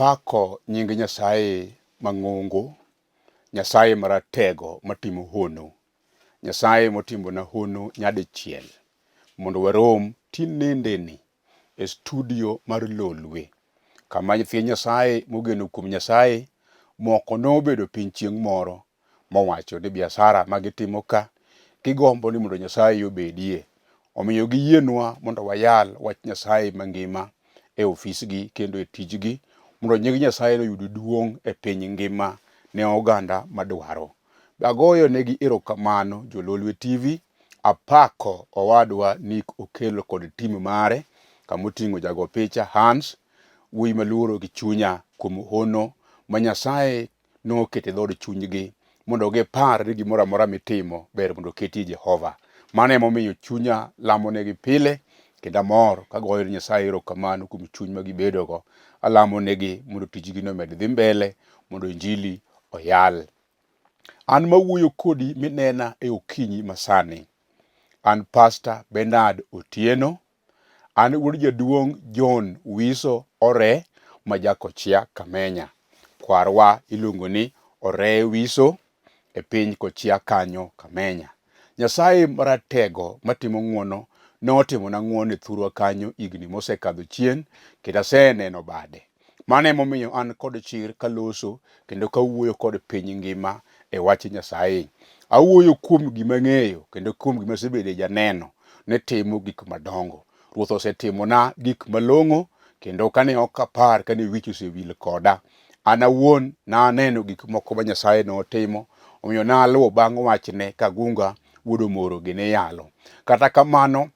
Apako nying Nyasaye mang'ongo, Nyasaye maratego matimo hono, Nyasaye motimona hono nyadichiel mondo warom tinendeni e studio mar Lolwe, kama nyithind Nyasaye mogeno kuom Nyasaye moko nobedo piny chieng' moro mowacho ni biashara ma gitimo ka gigombo ni mondo Nyasaye obedie. Omiyo giyienwa mondo wayal wach Nyasaye mangima e ofisgi kendo e tijgi mondo nying Nyasaye oyud duong' e piny ngima ne oganda madwaro. Agoyo negi erokamano Jololwe TV, apako owadwa Nick Okello kod team mare kamoting'o jago picha Hans, wuoyi maluoro gi chunya kuom hono ma Nyasaye noketo e dhood chunygi mondo gipar ni gimoro amora mitimo ber mondo oketie Jehova. Mano emomiyo chunya lamonegi pile kendo amor kagoyo ne Nyasaye erokamano kuom chuny ma gibedogo. Alamonegi mondo tijgi omed dhi mbele mondo injili oyal. An mawuoyo kodi minena e okinyi masani, an Pastor Bernard Otieno. An wuod jaduong' John Wiso Ore ma ja Kochia Kamenya. Kwarwa iluongo ni Ore Wiso e piny Kochia kanyo Kamenya. Nyasaye maratego matimo ng'wono notimona ng'wono e thurwa kanyo higni mosekadho chien kendo aseneno bade. Mano emomiyo an kod chir kaloso kendo kawuoyo kod piny ngima e wach Nyasaye. Awuoyo kuom gima ang'eyo kendo kuom gima asebede janeno ni timo gik madongo. Ruoth osetimona gik malong'o kendo kane ok apar kane wich osewil koda. An awuon naneno gik moko ma Nyasaye notimo, omiyo naluwo bang' wachne Kagunga wuod Omoro gini yalo. Kata kamano,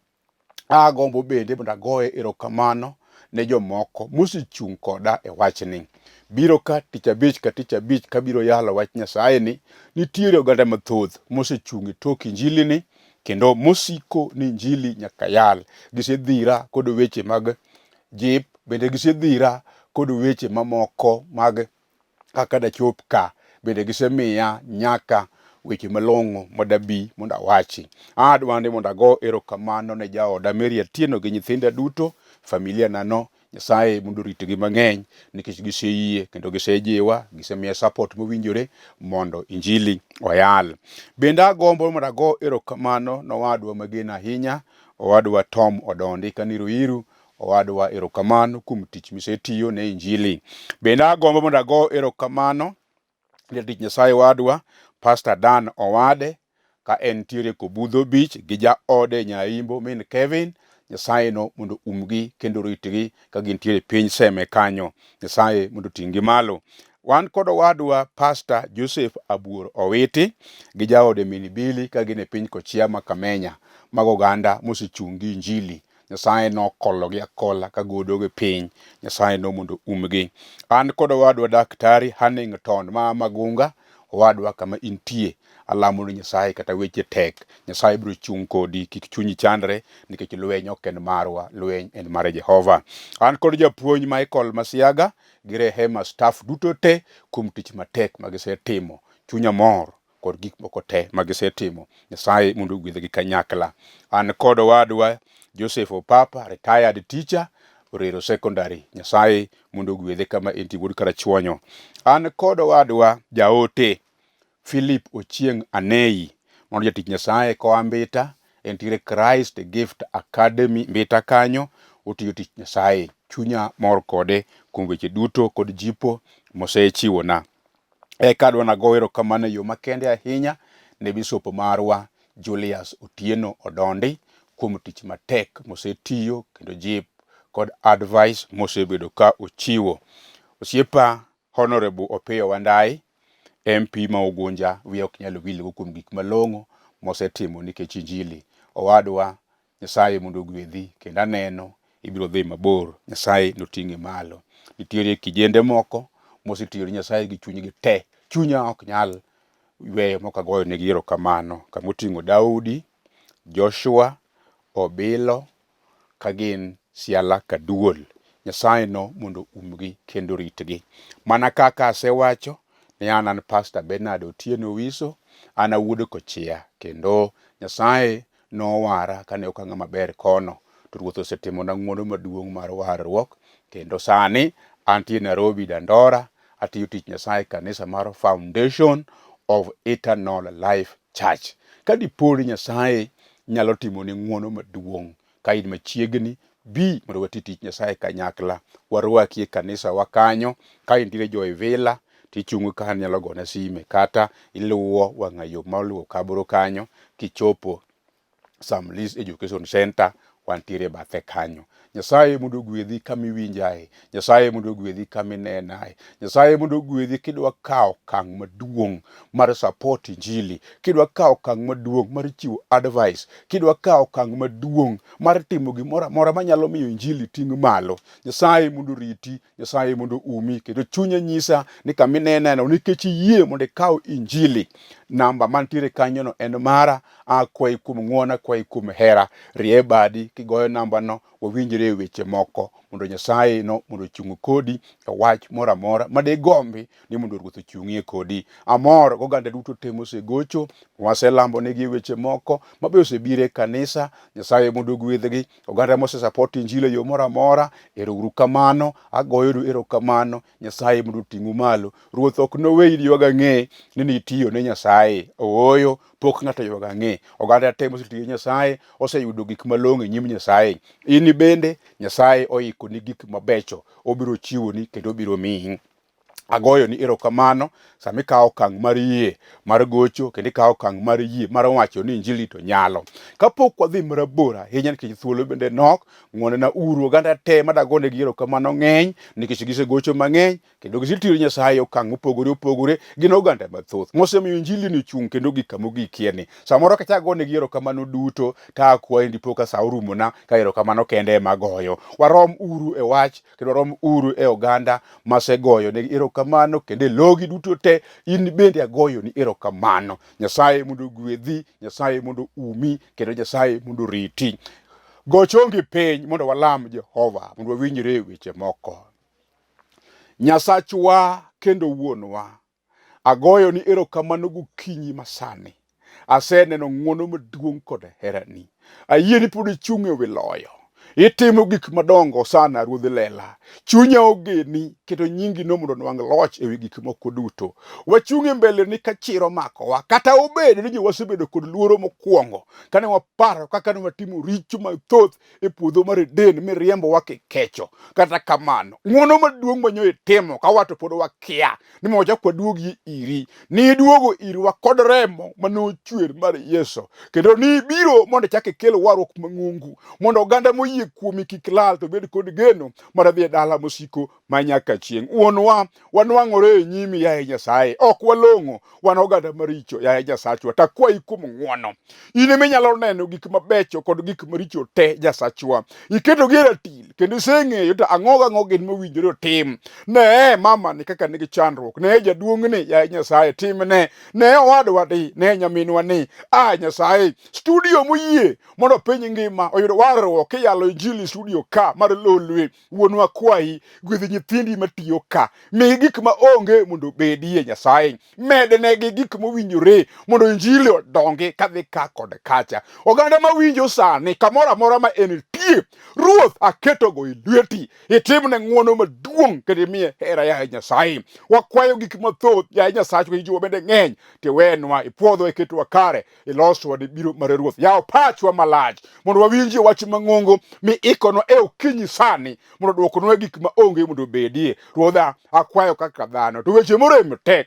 Agombo bende mondo agoye erokamano ne jomoko mosechung' koda e wachni. Biro ka tich abich ka tich abich kabiro yalo wach Nyasaye ni nitiere oganda mathoth mosechung' e tok injili ni kendo mosiko ni injili nyaka yal. Gisedhira kod weche mag jip, bende gisedhira kod weche mamoko mag kaka dachop ka bende gisemiya nyaka weche malong'o madabi mondo awachi. Adwa ni mondo ago erokamano ne jaoda Mary Atieno gi nyithinda duto, familia na no, Nyasaye mondo oritgi mang'eny nikech giseyie kendo gisejiwa, gisemiya support mowinjore mondo injili oyal. Bende agombo mondo ago erokamano nowadwa mageno ahinya, owadwa Tom Odondi kani Ruiru Owadwa, erokamano kuom tich misetiyo ne Injili. Bende agombo mondo ago erokamano ne jatich Nyasaye wadwa Pastor Dan Owade ka entiere Kobudho Beach gi jaode Nyaimbo min Kevin. Nyasaye no mondo umgi kendo oritgi ka gintiere piny Seme kanyo. Nyasaye mondo oting'gi malo. Wan kod owadwa Pastor Joseph Abuor Owiti gi jaode min Billy ka gin e piny Kochia ma Kamenya mag oganda mosechung' gi Injili. Nyasaye nokologi akola ka godogi piny. Nyasaye no mondo umgi. An kod owadwa Daktari Hannington ma Magunga, owadwa kama intie, alamo ni Nyasaye kata weche tek, Nyasaye biro chung' kodi, kik chunyi chandre nikech lweny ok en marwa, lweny en mar Jehova. An kod japuonj Michael Masiaga gi Rehema staff duto te kuom tich matek ma gisetimo. Chunya mor kod gik moko te ma gisetimo. Nyasaye mondo ogwedhgi kanyakla. An kod owadwa Joseph Opapa, retired teacher, Orero Secondary. Nyasaye mondo ogwedhe kama entie wuod Karachuonyo. An kod owadwa jaote Philip Ochieng' Anei, mano jatich Nyasaye koa Mbita, entiere Christ Gift Academy Mbita kanyo, otiyo tich Nyasaye. Chunya mor kode kuom weche duto kod jipo mosechiwona. Eka adwa nago erokamano e yo makende ahinya ne bishop marwa Julius Otieno Odondi kuom tich matek mosetiyo kendo jip kod advice mosebedo ka ochiwo. Osiepa Honorable Opiyo Wandayi, MP ma Ugunja, wiya ok nyal wilgo kuom gik malong'o mosetimo nikech injili. Owadwa Nyasaye mondo ogwedhi kendo aneno ibiro dhi mabor. Nyasaye noting'i malo. Nitiere kijende moko mosetiyo ne Nyasaye gi chunygi te. Chunya ok nyal weyo mok agoyo negi erokamano. Kama oting'o Daudi, Joshua, Obilo ka gin Siala Kaduol. Nyasaye no mondo umgi kendo oritgi. Mana kaka asewacho ni an an Pastor Bernard Otieno Wiso, an awuod Kochia kendo Nyasaye nowara kane ok ang'a maber kono, to Ruoth osetimona ng'wono maduong' mar warruok, kendo sani Antie Nairobi Dandora, atiyo tich Nyasaye e kanisa mar Foundation of Eternal Life Church. Ka dipo ni Nyasaye nyalo timoni ng'wono maduong' ka in machiegni, bi mondo wati tich Nyasaye kanyakla. Warwaki e kanisa wa kanyo. Ka intiere jo Ivila tichungo ka nyalo gona sime kata iluwo wang'a yo ma oluwo Kaboro kanyo kichopo Sam Lee's Education Center wantiere bathe kanyo. Nyasaye mondo ogwedhi kama iwinjae, Nyasaye mondo ogwedhi kama inenae, Nyasaye mondo ogwedhi kidwa kawo okang' maduong' mar support injili, kidwa kawo okang' maduong' mar chiwo advice, kidwa kawo okang' maduong' mar timo gimoro amora manyalo miyo injili ting' malo. Nyasaye mondo oriti, Nyasaye mondo umi, kendo chunya nyisa ni kama ineneno nikech iyie mondo ikaw injili. Namba mantiere kanyono en mara, akwayi kuom ng'wono, akwayi kuom hera, rie badi kigoyo nambano, wawinjre e weche moko mondo Nyasaye no mondo ochung' kodi e wach moro amora ma digombi ni mondo Ruoth ochung'ie kodi. Amor goganda duto te mosegocho, waselambonegi e weche moko mabe osebiro e kanisa. Nyasaye mondo ogwedhgi. Oganda mose support injili e yo moro amora, ero uru kamano, agoyonu erokamano. Nyasaye mondo oting'u malo. Ruoth ok noweyi ywag ang'e ni nitiyo ne Nyasaye. Ooyo, pok ng'ato ywag ang'e. Oganda te mosetiyo ne Nyasaye oseyudo gik malong'o e nyim Nyasaye. In bende Nyasaye oikoni gik mabecho, obiro chiwoni kendo obiro miyi. Agoyo ni erokamano sama ikawo okang' mar yie mar gocho kendo ikawo okang' mar yie mar wacho ni injili to nyalo. Kapok wadhi marabor ahinya nikech thuolo bende nok, ng'wonona uru oganda te madagonegi erokamano ng'eny nikech gisegocho mang'eny kendo gisetiyo ne Nyasaye e okang' mopogore opogore. Gin oganda mathoth mosemiyo injili ni ochung' kendo ogik kama ogikie ni. Samoro kata agonegi erokamano duto to akwayi dipo ka sa orumona ka erokamano kende ema agoyo. Warom uru e wach kendo warom uru e oganda masegoyo negi erokamano kendo e logi duto te in bende agoyoni erokamano. Nyasaye mondo ogwedhi, Nyasaye mondo umi kendo Nyasaye mondo oriti. Go chongi piny mondo walam Jehova mondo wawinjre e weche moko. Nyasachwa kendo Wuonwa, agoyoni erokamano gokinyi masani. Aseneno ng'wono maduong' kod herani. Ayie ni pod ichung' e wi loyo. Itimo gik madongo sana Ruodh Lela. Chunya ogeni kendo nyingi no mondo onwang' loch e wi gik moko duto. Wachung' e mbeleni ka chir omakowa, kata obedo ni wasebedo kod luoro mokwongo kane waparo kaka ne watimo richo mathoth e puodho mar Eden miriembowa kikecho. Kata kamano, ng'wono maduong' ma nyo itimo ka wato pod wakia ni mondo wachak waduogi iri. Niduogo irwa kod remo mane ochwer mar Yesu, kendo nibiro mondo ichak ikel warruok mang'ongo mondo oganda moyie kuomi kik lal to bed kod geno mar dhi e dala mosiko ma nyaka chieng'. Wuonwa, wanwang'ore e nyimi yaye Nyasaye, ok walong'o, wan oganda maricho yaye Nyasachwa, takwayi kuom ng'wono. In ema inyalo neno gik mabecho kod gik maricho te Nyasachwa, iketogi e ratil kendo iseng'eyo to ang'o gang'o gin mowinjore otim. Nee mama ni kaka nigi chandruok, nee jaduong'ni yaye Nyasaye timne, nee owadwa ni, nee nyaminwa ni. A Nyasaye, studio moyie mondo piny ngima oyud warruok kiyalo injili studio ka mar Lolwe. Wuonwa kwayi, gwedh nyithindi matiyo ka, migi gik ma onge mondo obedie Nyasaye, mednegi gik mowinjore mondo injili odongi kadhi ka kod kacha. Oganda mawinjo sani kamoro amora ma entie, Ruoth aketogo e lweti, itimne ng'wono maduong' kendo imiye hera yaye Nyasaye. Wakwayo gik mathoth yaye Nyasachwa, richowa bende ng'eny, tiwenwa, ipwodhwa, iketwa kare, iloswa ne biro mar Ruoth. Yaw pachwa malach mondo wawinjie wach mang'ongo mi ikonwa e okinyi sani mondo dwokonwa gik ma onge mondo obedie. Ruodha, akwayo kaka dhano to weche morem te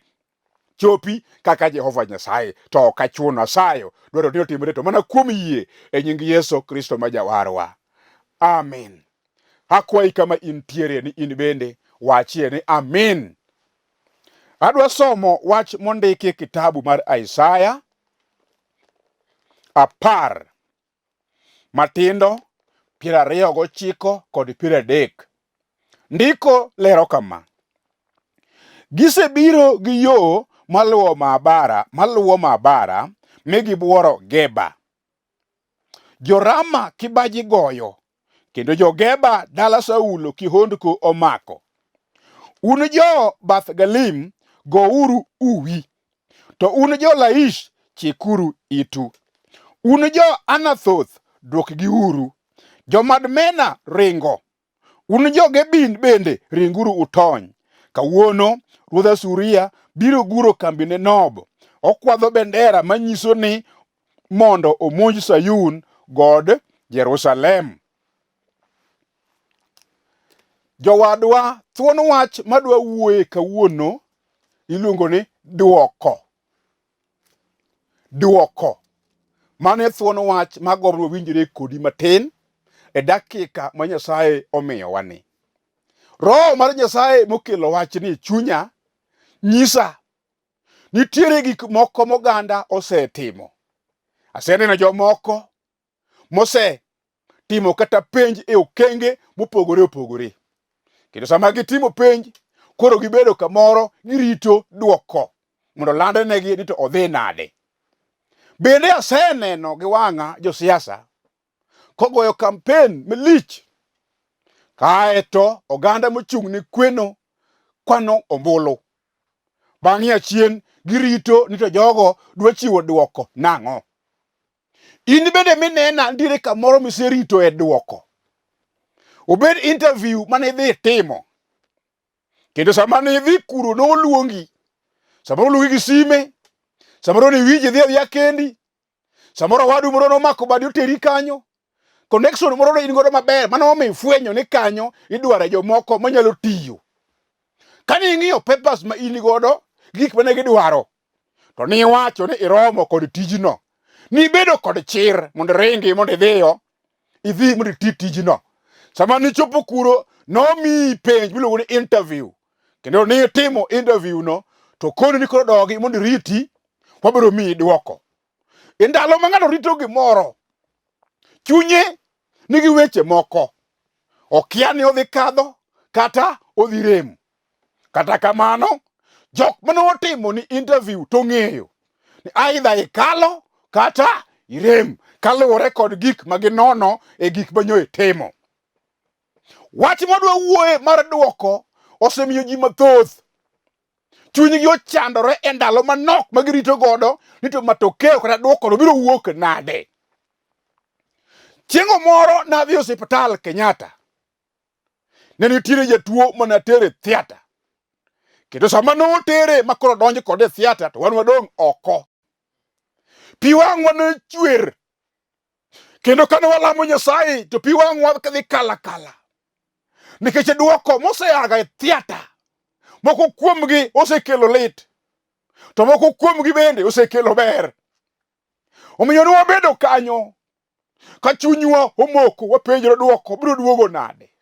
chopi kaka Jehova Nyasaye, to ok achuno asayo dwaro ni otimre to mana kuom yie e nying Yesu Kristo ma Jawarwa. Amin. Akwayi kama intiere ni in bende wachie ni amin. Adwa somo wach mondiki e kitabu mar Isaya 10 matindo 29 kod 30. Ndiko lero kama: Gisebiro gi yo maluwo maabara mi gibuoro Geba. Jo-Rama kibaji goyo, kendo jo-Geba dala Saulo kihondko omako. Un jo-Bath Galim, gouru uwi, to un jo-Laish, chikuru itu. Un jo-Anathoth, dwokgiuru. Jo-Madmena ringo. Un jo-Gebin bende ringuru utony. Kawuono ruodh Asuria biro guro kambine Nob. Okwadho bendera manyiso ni mondo omonj Sayun god Jerusalem. Jowadwa, thuon wach madwa wuoye kawuono iluongo ni dwoko. Dwoko. Mano e thuon wach magombo wawinjre kodi matin e dakika ma Nyasaye omiyowani. Roho mar Nyasaye mokelo wachni e chunya nyisa nitiere gik moko moganda osetimo. Aseneno jomoko mosetimo kata penj e okenge mopogore opogore. Kendo sama gitimo penj, koro gibedo kamoro girito dwoko mondo landnegi ni to odhi nade. Bende aseneno gi wang'a josiasa kogoyo kampen malich kaeto oganda mochung' ne kweno kwano ombulu. Bang'e achien girito ni to jogo dwa chiwo dwoko nang'o. In bende minena nitiere kamoro miserito e dwoko. Obed interview mane idhi timo. Kendo sama ne idhi kuro noluongi. Samoro oluongi gi sime, samoro ne iwinji idhi adhiya kendi, samoro owadu moro nomako badi oteri kanyo. Connection moro ne in godo maber mano omiyo ifwenyo ni kanyo idware jomoko manyalo tiyo. Kane ing'iyo papers ma in godo, gik mane gidwaro, to niwacho ni iromo kod tijno. Nibedo kod chir mondo iringi mondo idhiyo, idhi mondo iti tijno. Sama nichopo kuro, nomiyi penj miluongo ni interview. Kendo nitimo interview no, to koni ni koro dogi mondo iriti, wabiro miyi dwoko. E ndalo ma ng'ato rito gimoro, chunye nigi weche moko. Okia ni odhi kadho kata odhi rem. Kata kamano, jok mane otimo ni interview to ng'eyo ni aidha ikalo kata irem kaluwore kod gik ma ginono e gik ma nyo itimo. Wach madwa wuoye mar dwoko osemiyo ji mathoth chunygi ochandore e ndalo manok ma girito godo ni to matokeo kata dwokono biro wuok nade. Chieng'o moro nadhi e osiptal Kenyatta ne nitiere jatuo mane atero e theatre kendo sama notere ma koro donjo kode e theatre to wan wadong' oko pi wang'wa ne chwer kendo kane walamo Nyasaye to pi wang'wa dhi kala kala nikech dwoko moseaga e theatre moko kuomgi osekelo lit to moko kuomgi bende osekelo ber omiyo ne wabedo kanyo ka chunywa omoko wapenjore dwoko biro duogo nade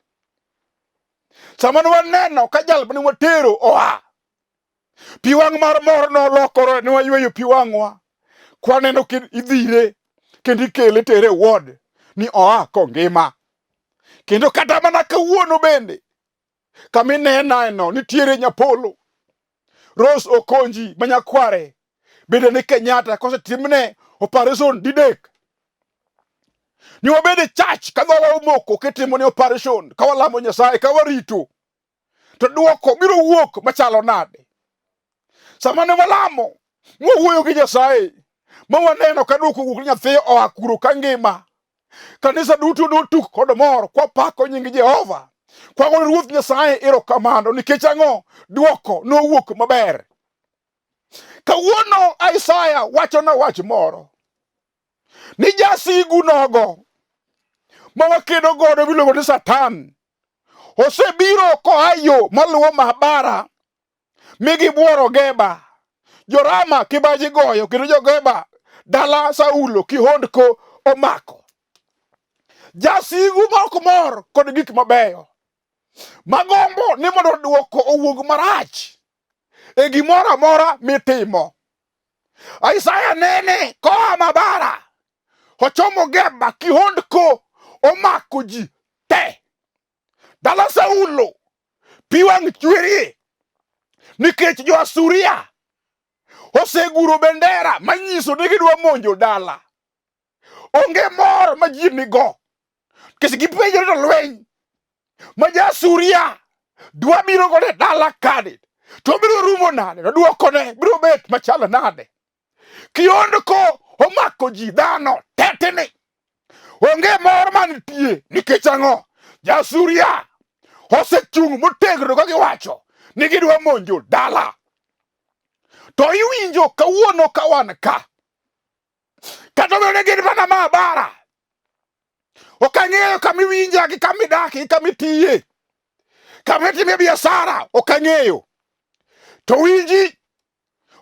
sama ne waneno ka jal mane watero oa pi wang' mar mor nolokore ne wayweyo pi wang'wa kwaneno ka idhire kendo ikele tere e ward ni oa kongima kendo kata mana kawuono bende kama inenaeno nitiere nyapolo Rose Okonji ma nyakware bende ni Kenyatta kosetimne operation didek. Ni wabed e church ka dhowa omoko kitimo ne operation ka walamo Nyasaye ka warito to dwoko biro wuok machalo nade? Sama ne walamo mwawuoyo gi Nyasaye ma waneno ka dwoko wuok ni nyathi oa kuro ka ngima Kanisa duto notuk kod mor kwapako nying Jehova. Kwago Ruoth Nyasaye erokamano nikech ang'o? Dwoko nowuok maber. Kawuono Isaya wachona wach moro ni jasigu nogo ma wakedo godo miluongo ni Satan osebiro koa yo maluwo Mahabara mi gibworo Geba. Jo-Rama kibaji goyo kendo jo-Geba dala Saulo kihondko omako. Jasigu ma ok mor kod gik mabeyo, magombo ni mondo dwoko owuog marach e gimoro amora mitimo. Isaya nene koa Mabara ochomo Geba, kihondko omako ji te. Dala Saulo pi wang' chwerie nikech jo-Asuria oseguro bendera manyiso ni gidwa monjo dala. Onge mor ma ji nigo nikech gipenjore to lweny ma ja-Asuria dwa biro godo e dala kani to biro rumo nade to dwokone biro bet machalo nade? Kiondko omako ji dhano tetni. Onge mor mantie nikech ang'o? Jasuria Osechung' motegno ka giwacho ni gidwa monjo dala. To iwinjo kawuono ka wan ka. Kata obedo ni gin mana maabara. Ok ang'eyo kama iwinja gi kama idakie gi kama itiye. Kama itime biashara ok ang'eyo. To winji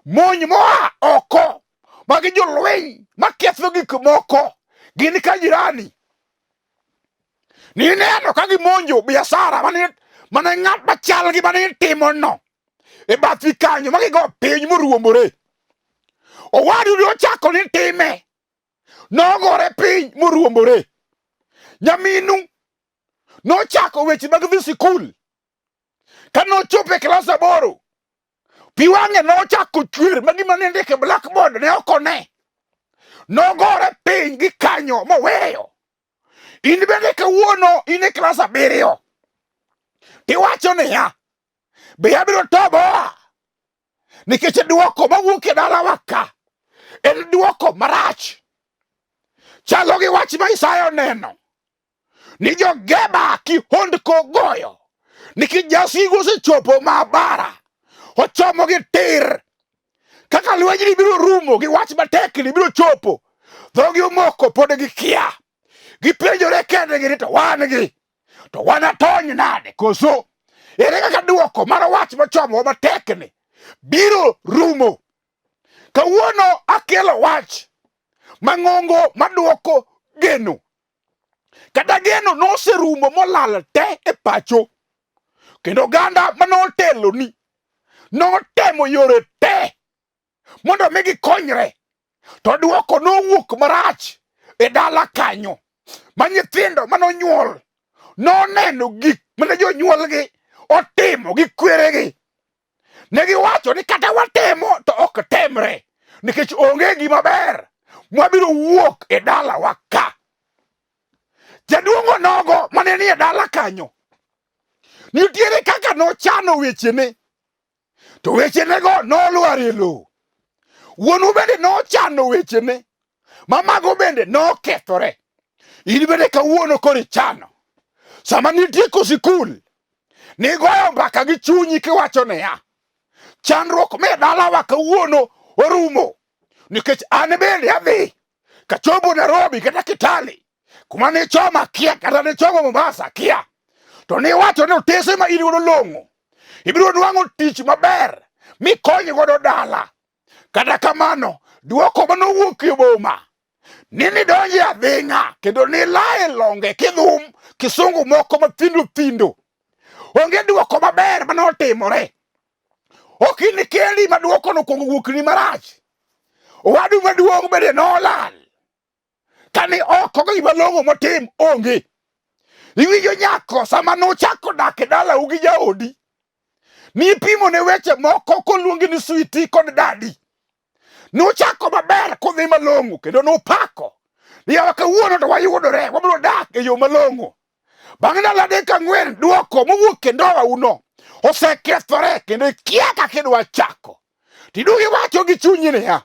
monj moa oko magi jolweny maketho gik moko gin ka jirani nineno ka gimonjo biashara mane mane ng'at machal gi mane itimono e bathi kanyo ma gigo piny moruombore owadu ne ochako ni time nogore piny moruombore nyaminu nochako weche mag dhi sikul ka nochopo e klas 8 pi wang'e nochako chwer ma gima ne ndiko e blackboard ne ok one. Nogore piny gi kanyo moweyo. In bende kawuono in e klas 7 tiwacho niya, be abiro toboa nikech dwoko mawuok e dalawa ka en dwoko marach. Chalo gi wach ma Isaya oneno ni jo-Geba kihondko goyo nikech jasigu osechopo maabara ochomo gi tir kaka lwenyni biro rumo gi wach matekni biro chopo dhogi omoko pod gikia gipenjore kendgi ni to wan gi to wanatony nade koso ere kaka dwoko mar wach mochomowa matekni biro rumo kawuono akelo wach mang'ongo maduoko geno kata geno noserumo molal te e pacho kendo oganda manoteloni notemo yore te mondo mi gikonyre to dwoko nowuok marach e dala kanyo ma nyithindo manonyuol noneno gik mane jonyuolgi otimo gi kweregi ne giwacho ni kata watemo to ok temre nikech onge gima ber mwabiro wuok e dalawa ka. Jaduong' onogo mane nie dala kanyo nitiere kaka nochano wechene to wechenego nolwar e lowo. Wuonu bende nochano wechene ma mago bende nokethore. In bende kawuono koro ichano. Sama nitieko sikul, nigoyo mbaka gi chunyi kiwacho niya, chandruok me dalawa kawuono orumo nikech an bende adhi kachopo Nairobi kata Kitale kuma nichoma kia kata nichomo Mombasa kia to niwacho ni otese ma in godo long'o ibiro nwang'o tich maber mikony godo dala. Kata kamano dwoko manowuok e boma ni nidonje adhing'a kendo nilaye longe kidhum kisungu moko mathindo thindo. Onge dwoko maber manotimore. Ok in kendi ma dwoko nokwongo wuokni marach. Owadu maduong' bende nolal. Kane oko gi gima long'o motim onge. Iwinjo nyako sama nochako dak e dalau gi jaodi. Nipimo ne weche moko koluongi ni switi kod dadi. Nochako maber kodhi malong'o kendo nopako. Yawa kawuono to wayudore wabiro dak e yo malong'o. Bang' ndalo 3 4 dwoko mowuok e ndoa uno osekethore kendo ikia kaka idwa chako. Tiduogo iwacho gi chunyi niya,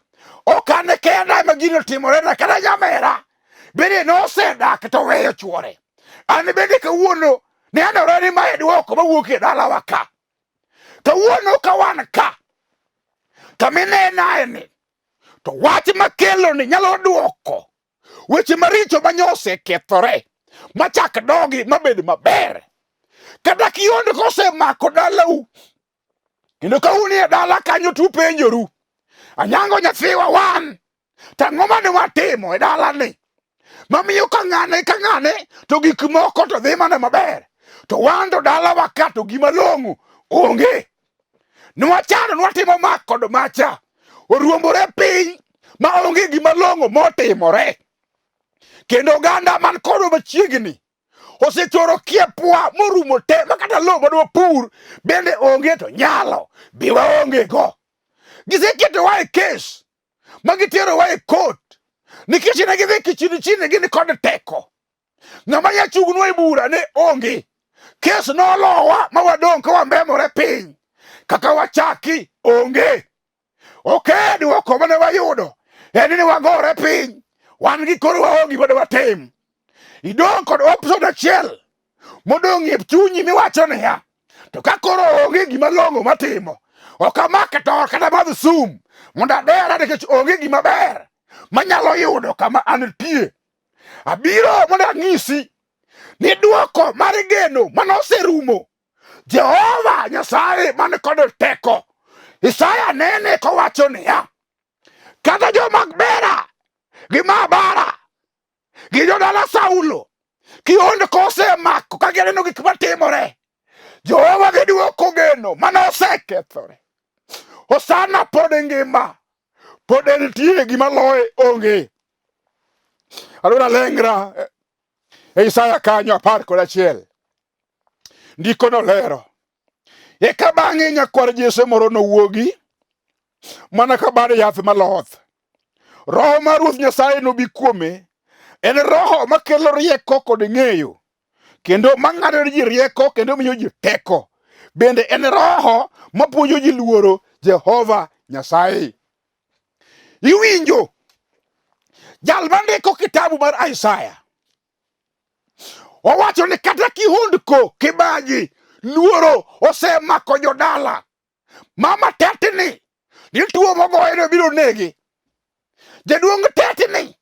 ok an kenda ema gini otimorena kata nyamera bende nosedak to oweyo chuore. An bende kawuono nenore ni mae dwoko mawuok e dalawa ka. Kawuono ka wan ka, kama inenae ni, to wach makelo ni nyalo dwoko weche maricho ma nyosekethore machak dogi mabed maber. Kata kihondko osemako dalau, kendo ka un e dala kanyo to upenjoru, Anyango nyathiwa wan, to ang'o mane watimo e dalani mamiyo ka ng'ane ka ng'ane to gik moko to dhi mana maber, to wan to dalawa ka to gima long'o onge. Nwachano nwatimo ma kod macha, oruombore piny ma onge gima long'o motimore. Kendo oganda man kodwa machiegni osechoro kiepwa morumo te ma kata lowo madwa pur bende onge to nyalo bi waonge go. Giseketowa e kes ma giterowa e kot nikech ne gidhi kichini chini gin kod teko. Ng'ama nya chung'nwa e bura ne onge. Kes nolowa ma wadong' ka wambemore piny. Kaka wachaki onge. Ok dwoko mane wayudo en ni wagore piny. Wan gi koro waonge gima watim. Idong' kod option achiel. Modong' e chunyi miwacho niya, to ka koro onge gima long'o matimo, ok amak to kata madh sum mondo adera nikech onge gima ber manyalo yudo kama antie. Abiro mondo anyisi ni dwoko mar geno mane oserumo Jehova Nyasaye man kod teko. Isaya nene kowacho niya, kata joma bera gi mabara gi jodala Saulo kihondko osemako ka gineno gik matimore, Jehova dhi dwoko geno mane osekethore. Hosana pod ngima, pod nitie gima loye onge. Adwaro lengra e Isaya kanyo 11. Ndiko lero. Eka bang'e nyakwar Jesse moro nowuogi mana ka bad yath maloth. Roho mar Ruoth Nyasaye nobi kuome, en roho makelo rieko kod ng'eyo, kendo mang'ado ne ji rieko kendo miyo ji teko. Bende en roho mapuonjo ji luoro Jehova Nyasaye. Iwinjo jal mandiko kitabu mar Isaya owacho ni kata kihondko kibaji luoro osemako jodala mama tetni ni tuo mogoye no biro negi jaduong' tetni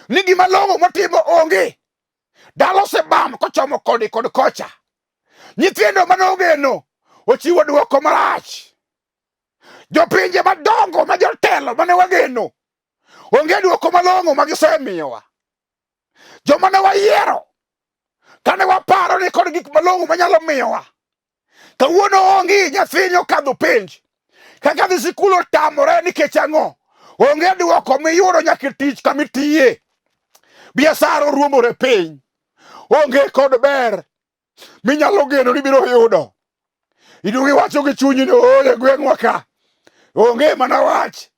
ni gima long'o motimo onge dala osebam kochomo koni kod kocha nyithindo mane ogeno ochiwo dwoko marach jopinje madongo ma jotelo mane wageno onge dwoko malong'o ma gisemiyowa joma ne wayiero kane waparo ni kod gik malong'o manyalo miyowa kawuono onge nyathini okadho penj kaka dhi sikul otamore nikech ang'o onge dwoko miyudo nyaka e tich kama itiye biasara oruombore piny onge kod ber minyalo geno ni biro yudo iduogo iwacho gi chunyi ni ooyo e gweng'wa ka onge mana wach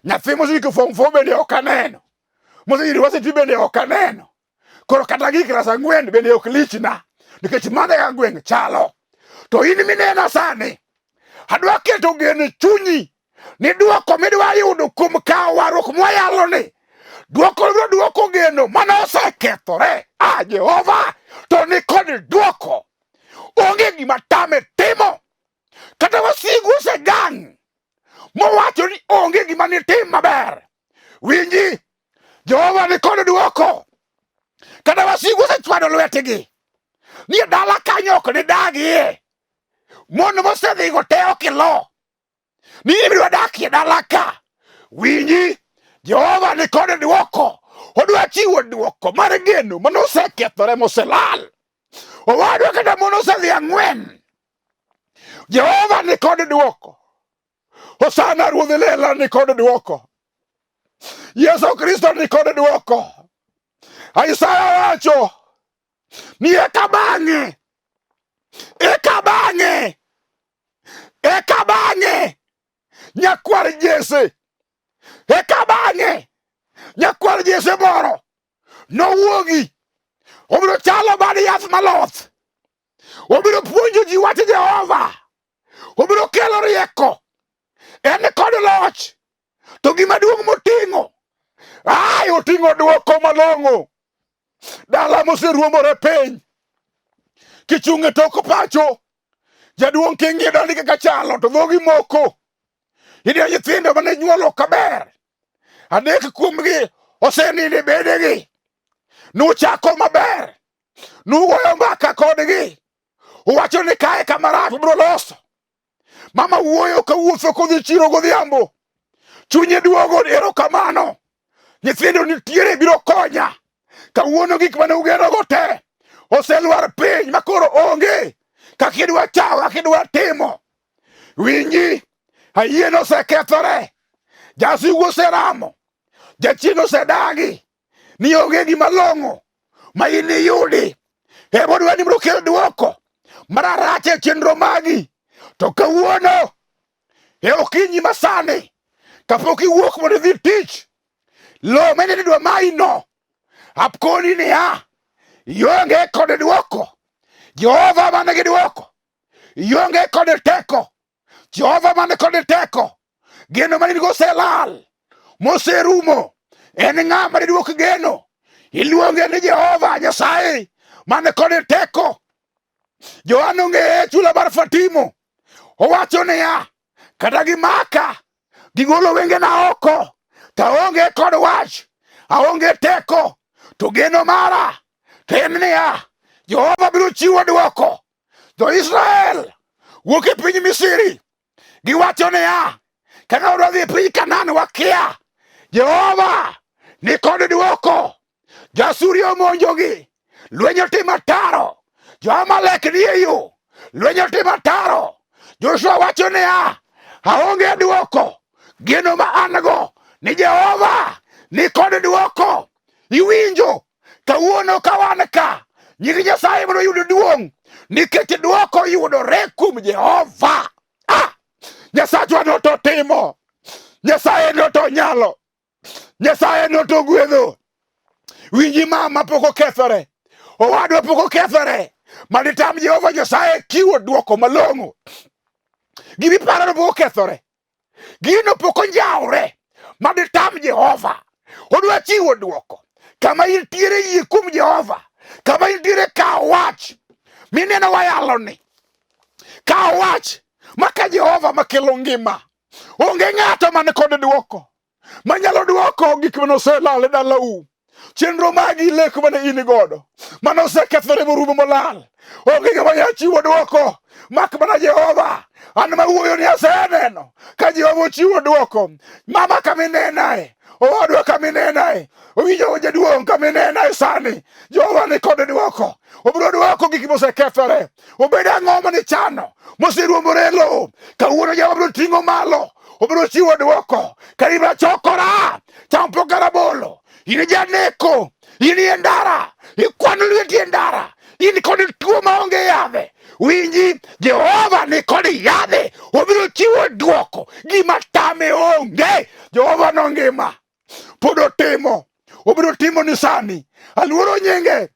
nyathi mosegiko form four bende ok aneno mosedhi university bende ok aneno koro kata gi klas 4 bende ok lichna nikech mano e kaka gweng' chalo to in minena sani adwa keto geno e chunyi ni dwoko midwa yudo kuom kawo warruok mwayalo ni dwoko biro dwoko geno mane osekethore a Jehova to ni kod dwoko onge gima tame timo kata wasigu osegang' mowacho ni onge gima nitim maber winji Jehova ni kod dwoko kata wasigu osechwado lwetgi ni e dala kanyo ok nidagie mon mosedhigo te ok ilo ni in ibiro dakie dala ka winji Jehova ni kod dwoko odwa chiwo dwoko mar geno mane osekethore moselal owadwa kata mon osedhi 4 Jehova ni kod dwoko Hosana Ruodh lela ni kod dwoko Yesu Kristo ni kod dwoko Isaya wacho ni eka bang'e eka bang'e eka bang'e nyakwar Jesse eka bang'e nyakwar Jesse moro nowuogi obiro chalo bad yath maloth obiro puonjo ji wach Jehova obiro kelo rieko en kod loch to gima duong' moting'o ai oting'o dwoko malong'o dala moseruombore piny kichung' e tok pacho jaduong' king'iyo dali kaka chalo to dhogi moko ineno nyithindo mane nyuolo kaber 3 kuomgi osenindo e bedegi nuchako maber nugoyo mbaka kodgi uwacho ni kae kama rach ubiro loso mama wuoyo kawuotho kodhi chiro godhiambo chunye duogo erokamano nyithindo nitiere biro konya kawuono gik mane ugenogo te oselwar piny makoro onge kaka idwa chawo kaka idwa timo winji ayie nosekethore jasigu oseramo jachien osedagi ni onge gima long'o ma in iyudi ema odwa ni mondo okel dwoko mararach e chenro magi to kawuono e okinyi masani kapok iwuok mondo idhi tich lo mane idwa mayi no apkoni niya ionge kod dwoko Jehova man gi dwoko ionge kod teko Jehova man kod teko geno ma in go oselal moserumo en ng'a ma diduok geno iluonge ni Jehova Nyasaye man kod teko. Johana ong'eye e chula mar Fatimo. Owacho niya, kata gimaka, gigolo wengena oko, to aonge kod wach, aonge teko, to geno mara to en niya, Jehova biro chiwo dwoko. Jo-Israel wuok e piny Misri, giwacho niya, kaka wadwa dhi e piny Kanaan wakia. Jehova ni kod dwoko. Jo-Asuria omonjogi, lweny otimo ataro, Jo-Amalek ni e yo, lweny otimo ataro. Joshua wacho niya, aonge dwoko, geno ma an-go ni Jehova ni kod dwoko. Iwinjo kawuono ka wan ka, nying Nyasaye mondo oyud duong' nikech dwoko yudore kuom Jehova. Ah, Nyasachwa no to timo, Nyasaye no to nyalo. Nyasaye no to gwedho. Winji mama pok okethore, owadwa pok okethore, maditam Jehova Nyasaye chiwo dwoko malong'o. Gimiparo no pok okethore, gino pok onjawre, maditam Jehova. Odwa chiwo dwoko. Kama intiere yie kuom Jehova, kama intiere kaw wach mineno wayaloni, kaw wach maka Jehova makelo ngima. Onge ng'ato man kod dwoko manyalo dwoko gik mane oselal e dalau. Chenro magi lek mane in godo mane osekethore morumo molal. Onge ng'ama nyalo chiwo dwoko mak mana Jehova. An mawuoyo ni aseneno ka Jehova ochiwo dwoko. Mama kaminenae, owadwa kaminenae, owinjo jaduong' kaminenae sani, Jehova ni kod dwoko. Obiro dwoko gik mosekethore. Obed ang'o mane ichano moseruombore e lowo, kawuono Jehova biro ting'o malo, obiro chiwo dwoko. Karibu chokora, cham pok rabolo, in janeko, in e ndara, ikwano lweti e ndara, in kod tuo maonge yadhe. Winji, Jehova ni kod yadhe, obiro chiwo dwoko. Gima tame onge, Jehova nongima, pod otimo, obiro timo ni sani. Aluoro nyinge,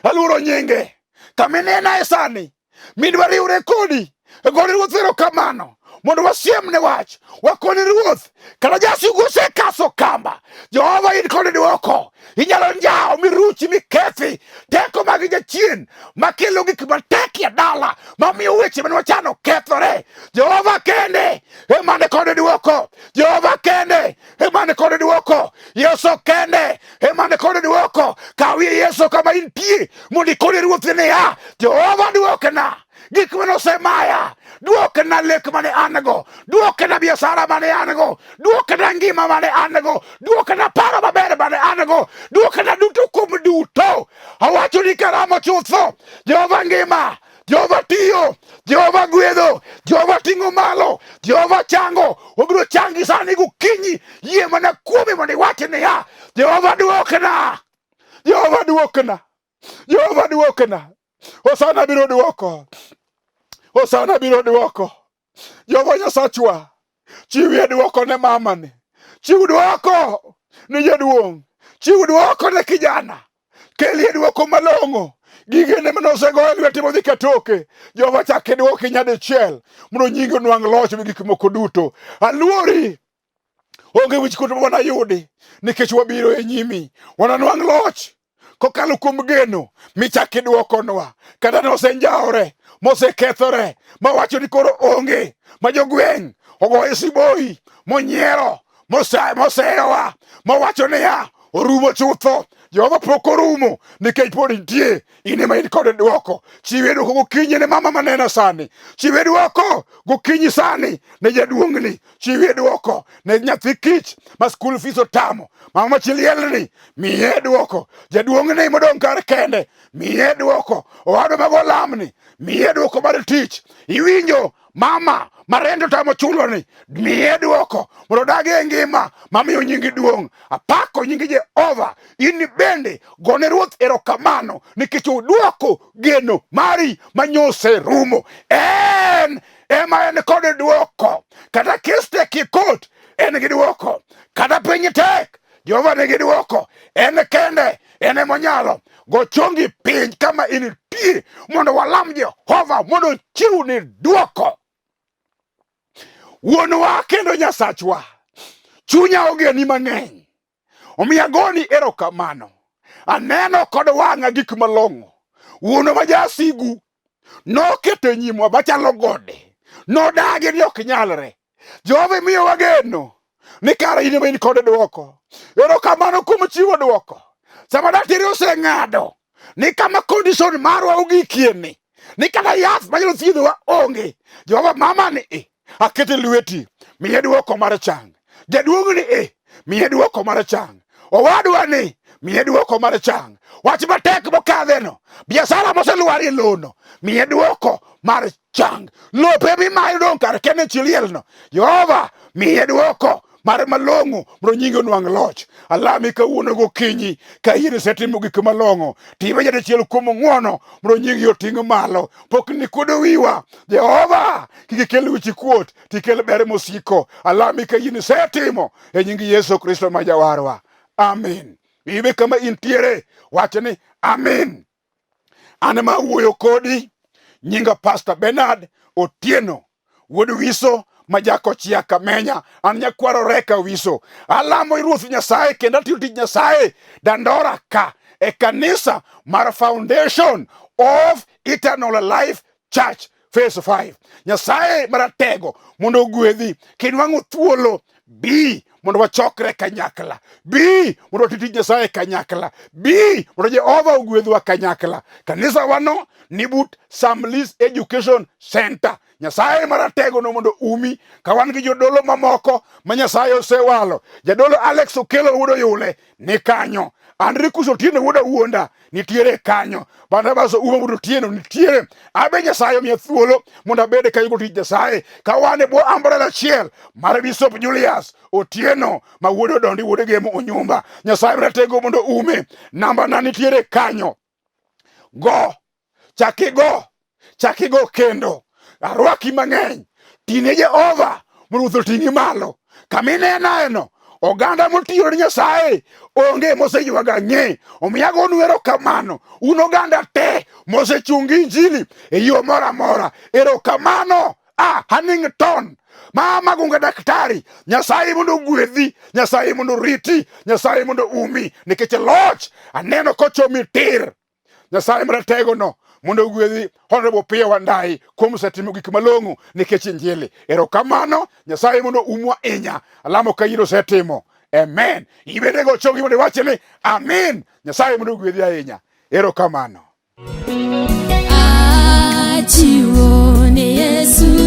aluoro nyinge kama inena e sani midwa riwre kodi gone ruoth erokamano mondo wasiemne wach wakoni ruoth kata jasigu osekaso kamba jehova in kod dwoko inyalo njawo miruchi mikethi teko mag jachien makelo gik matek e dala mamiyo weche mane wachano kethore jehova kende emane kod dwoko jehova kende emane kod dwoko yesu kende ema ne kod dwoko. Kawie Yesu kama intie mondo ikone ruoth niya, Jehova dwokna gik mane osemaya, dwokna lek mane an go, dwokna biashara mane an go, dwokna ngima mane an go, dwokna paro maber mane an go, dwokna duto kuom duto. Awacho ni karamo chutho, Jehova ngima, Jehova tiyo, Jehova gwedho, Jehova ting'o malo, Jehova chango. Obiro changi sani gokinyi. Yie mana kuome mondo iwach niya, Jehova dwokna, Jehova dwokna, Jehova dwokna. Hosana biro dwoko, Hosana biro dwoko. Jehova Nyasachwa, chiwie dwoko ne mamani, chiw dwoko ne jaduong', chiw dwoko ne kijana, kelie dwoko malong'o. Gigene mane osego e lwete modhi katoke, Jehova chak idwoki nyadichiel mondo nyingi onwang' loch e gik moko duto. Aluori onge wichkuot ma wanayudi nikech wabiro e nyimi, wananwang' loch kokalo kuom geno michak idwokonwa kata ne osenjawore mosekethore mawacho ni koro onge ma jogweng' ogoye siboi monyiero moseyowa mowacho niya orumo chutho Jehova pok orumo nikech pod nitie in ema in kod dwoko chiwe dwoko gokinyi ne mama maneno sani chiwe dwoko gokinyi sani ne jaduong'ni chiwe dwoko ne nyathi kich ma school fees otamo mama ma chilielni miye dwoko jaduong'ni modong' kar kende miye dwoko owadwa mago lamni miye dwoko mar tich iwinjo mama ma rent otamo chulo ni miye dwoko mondo odag e ngima mamiyo nyingi duong' apako nyingi Jehova in bende gone ruoth erokamano nikech odwoko geno mari manyose rumo en ema en kod dwoko kata kes tek e kot en gi dwoko kata piny tek Jehova nigi dwoko en kende en emonyalo go chongi piny kama intie mondo walam Jehova mondo ochiwni dwoko wuonwa kendo Nyasachwa chunya ogeni mang'eny omiyo agoni erokamano aneno kod wang'a gik malong'o wuonwa ma jasigu Noketo e nyimwa machalo gode. Nodagi ni ok nyalre. Jehova imiyowa geno ni kara in ema in kod dwoko. Erokamano kuom chiwo dwoko. Sama daktari oseng'ado ni kama condition marwa ogikie ni, ni kata yath manyalo thiedhowa onge. Jehova mama ni e, akete lweti, miye dwoko mar chang. Jaduong' ni e, miye dwoko mar chang. Owadwa ni, miye dwoko mar chang. Wach matek mokadheno, biashara moselwarie lono, miye dwoko mar chang. Lope mimayo dong' kar kende chi lielno. Jehova miye dwoko mar malong'o mondo nyingi onwang' loch. Alami kawuono gokinyi ka in isetimo gik malong'o, time jadichiel kuom ng'wono mondo nyingi oting' malo. Pok nikuodo wiwa. Jehova, kik ikel wich kuot, tikel ber mosiko. Alami ka in isetimo e nying Yesu Kristo ma Jawarwa. Amin. Ibe kama intiere, wach ni amin. An ema awuoyo kodi, nyinga Pastor Bernard Otieno wuod Wiso ma jakochia Kamenya, an nyakwaro Reka Wiso. Alamo Ruoth Nyasaye kendo atiyo tij Nyasaye Dandora ka e kanisa mar Foundation of Eternal Life Church Phase 5. Nyasaye maratego mondo ogwedhi kinwang'o thuolo bi mondo wachokre kanyakla, bi mondo wati tij Nyasaye kanyakla, bi mondo Jehova ogwedhwa kanyakla. Kanisa wano ni but Samlis Education Center. Nyasaye maratego no mondo umi ka wan gi jodolo mamoko ma Nyasaye osewalo. Jadolo Alex Okello wuod Oyule ni kanyo. Andrikus Otieno wuod Awuonda nitiere kanyo. Barnabas Ouma wuod Otieno nitiere. Abe Nyasaye omiya thuolo mondo abed kanyo tij Nyasaye ka wan e bwo umbrella achiel mar Bishop Julius Otieno ma wuod Odondi wuod Gemo Onyumba. Nyasaye maratego mondo ume. Namba na nitiere kanyo. Go chakigo chakigo kendo arwaki mang'eny tine Jehova mondo ruoth oting'i malo kama inenaeno oganda motiyo ne Nyasaye onge moseywago ang'e omiyo agonu erokamano un oganda te mosechung' gi injili e yo moro amora erokamano a Hannington ma Magunga daktari Nyasaye mondo ogwedhi Nyasaye mondo oriti Nyasaye mondo umi nikech loch aneno kochomi tir Nyasaye marategono mondo ogwedhi Honorable Opiyo Wandayi kuom osetimo gik malong'o nikech injili. Erokamano Nyasaye mondo umwa inya. Alamo ka in osetimo. Amen. Ibende go chongi mondo iwach ni amin. Nyasaye mondo ogwedhi ahinya. Erokamano. Achiwo ne Yesu.